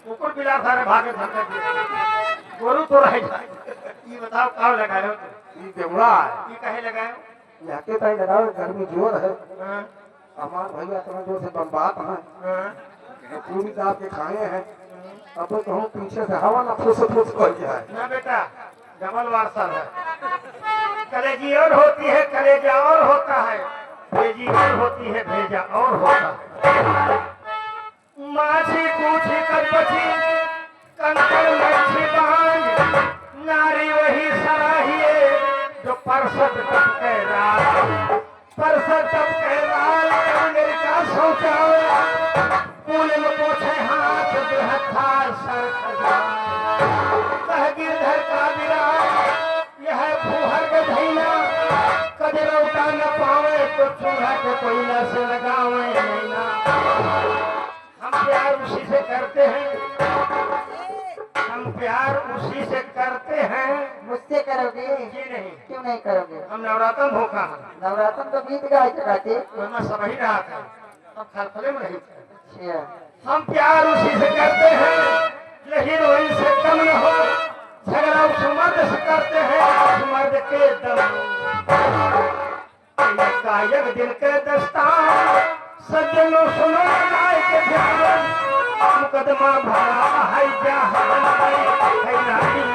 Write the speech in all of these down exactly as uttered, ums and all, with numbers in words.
कुकुर बिलार सारे भागे भागे। गोरू तो रह जाए। ये बताओ, का लगायो तू? ये देवड़ा है। ये काहे लगायो? यहाँ के ताई लगाओ, गर्मी जोर है। हाँ। हमार भैया इतना जोर से बम्बात है। हाँ। पूरी दाब के खाए हैं। अब तो कहूँ पीछे से हवा ना फुस फुस कर जाए। ना बेटा, डबल वार्सल है। कलेजी और होती है, कलेजा और होता है, भेजी और होती है, भेजा और होता है। माछी पूछी कदपची, कंकड़ मच्छी बांझ, नारी वही सराहिए, जो परसत तप के राज। परसत तप के राज, कब लड़का सोचा, पूनम पोछे हाथ, बेहद थार सर खजान। कह गिरधर का विराज, यह फूहर के धैया, कद लौटा न पावे, तो चूल्हा के कोयला से लगावे नैना। हम प्यार उसी से करते हैं, हम प्यार उसी से करते हैं। मुझसे करोगे? जी नहीं। क्यों नहीं करोगे? हम नवरातन भूखा हैं। नवरातन तो बीत गया है काकी। तो मैं सब ही रहा था, अब खलखले में नहीं थे। अच्छा। हम प्यार उसी से करते हैं, जो हीरोइन से कम न हो। झगड़ा उस मर्द से करते हैं, उस मर्द के दम। एक का एक दिल के दस्तान, सज्जनों सुनो गाय के ध्यान। मुकदमा भरा है जहान, है रानी।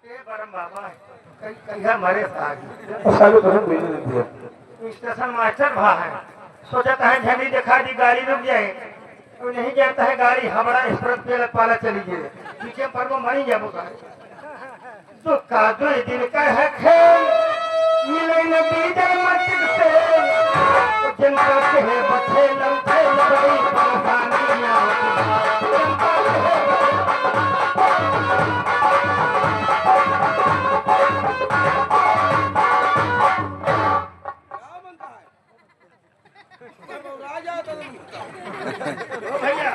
ए बरम बाबा, कई, कहिया मरे साग। सारे तो हम बेच देते हैं। स्टेशन मास्टर भा है, सोचत है झंडी दिखा दी, गाड़ी रुक जाए, तो नहीं जाता है गाड़ी, हमारा स्प्रिंट पे पाला चली गई, पीछे पर वो मरी जाबो गाड़ी। तो कादो दिन का है खेल, मिले न डीजल मस्जिद से, जनता के है बच्चे लमके, बड़ी परेशानी है। जनता के है बच्चे ओ भैया,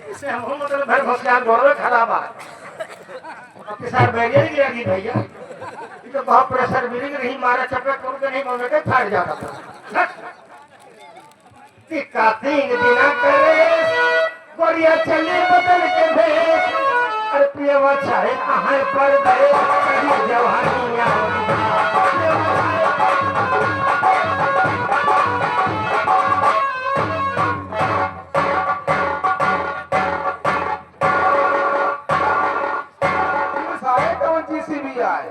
इसे हम, हम मतलब भर भसियार गोड़वे खड़ा बा। अब के सार बैरियर गिरा दी भैया। ये तो बहुत प्रेशर मिली नहीं, मारा चपेट करूँ के नहीं, मम्मी के फाड़ जाता था। कि का तीन दिना करे, गोरिया चली बदल के भेष। अरे पियवा चाहे आहे परदेस, कहीं जवानी आवत बा। ये सारे कौन जीसीबी आए?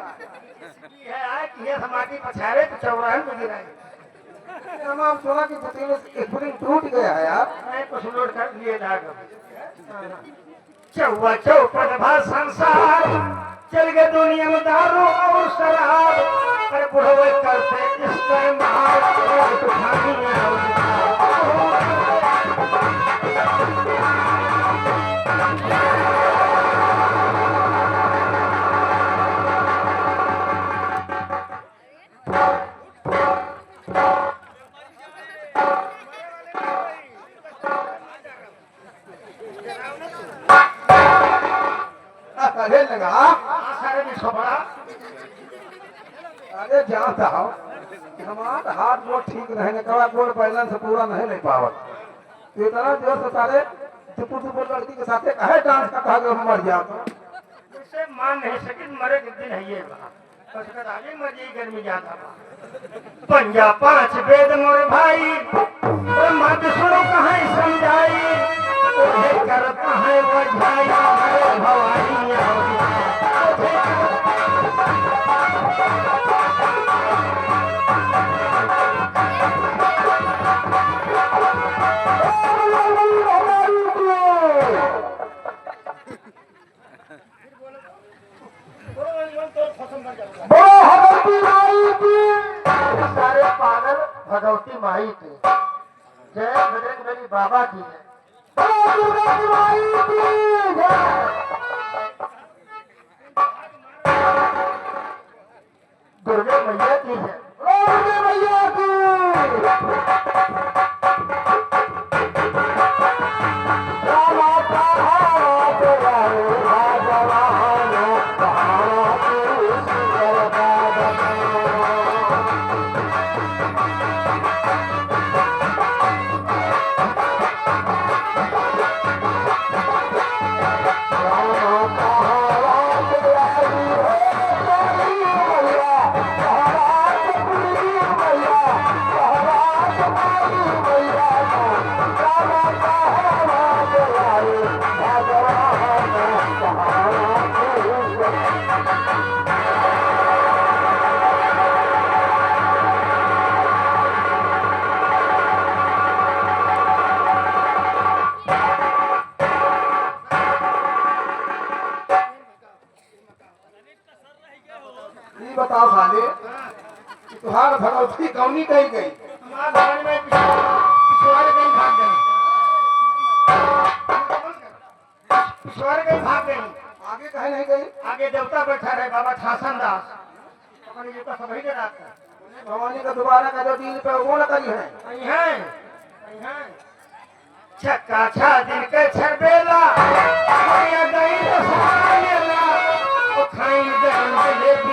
जीसीबी है, आए कि ये समाधि पछाड़े तो चौराहे में गिराए। तमाम सोना की जमीन स्प्रिंग टूट गया है यार। मैं कुछ लोड कर लिए लाग। चौवा चौपट भा संसार, चल गए दुनिया में दारू और शराब। अरे बुढ़वे करते इस्तेमाल, और तूफानी में हो। अरे लगा। सारे भी सोबड़ा। अरे जानता हो, हमार हाथ गोड़ ठीक रहे, कड़ा गोड़ बैलेंस पूरा नहीं ले पावत। इतना जोर से सारे दुपुर दुपुर लड़की के साथे काहे डांस का कहा हम मर जाओ। इसे मान नहीं सकित, मरे के दिन है ये बा। बस कर आगे मर जाई, गर्मी ज्यादा बा। पंजा पाँच वेद मोर भाई, ब्रह्मा विष्णु कहाँ समझाई, ओहे करत है वझाई, अरे भवानी आओ। बोलो हनुमंत माई की। सारे पागल भगवती माई की। जय बजरंग बली बाबा की जय। बोलो दुर्गा की माई की जय। दुर्गा मैया की जय। दुर्गा मैया की। रामा पहाड़ा पे आए, राजा ई बताओ साले कि तुहार भगवती कौनी कही गई? हमार भवन में पिछवाड़ गई, भाग गई। पिछवाड़ गई, भाग गई। आगे कहे नहीं गई? आगे देवता बैठा रहे, बाबा ठासन दास। अपने जूता सब ही डराता। भवानी का दोबारा का जो दिन पे वो न करी है। नहीं है, नहीं है। छक्का छा दिन के छरबेला, भैया गई रे सारा मेला, वो खाई गरम जलेबी।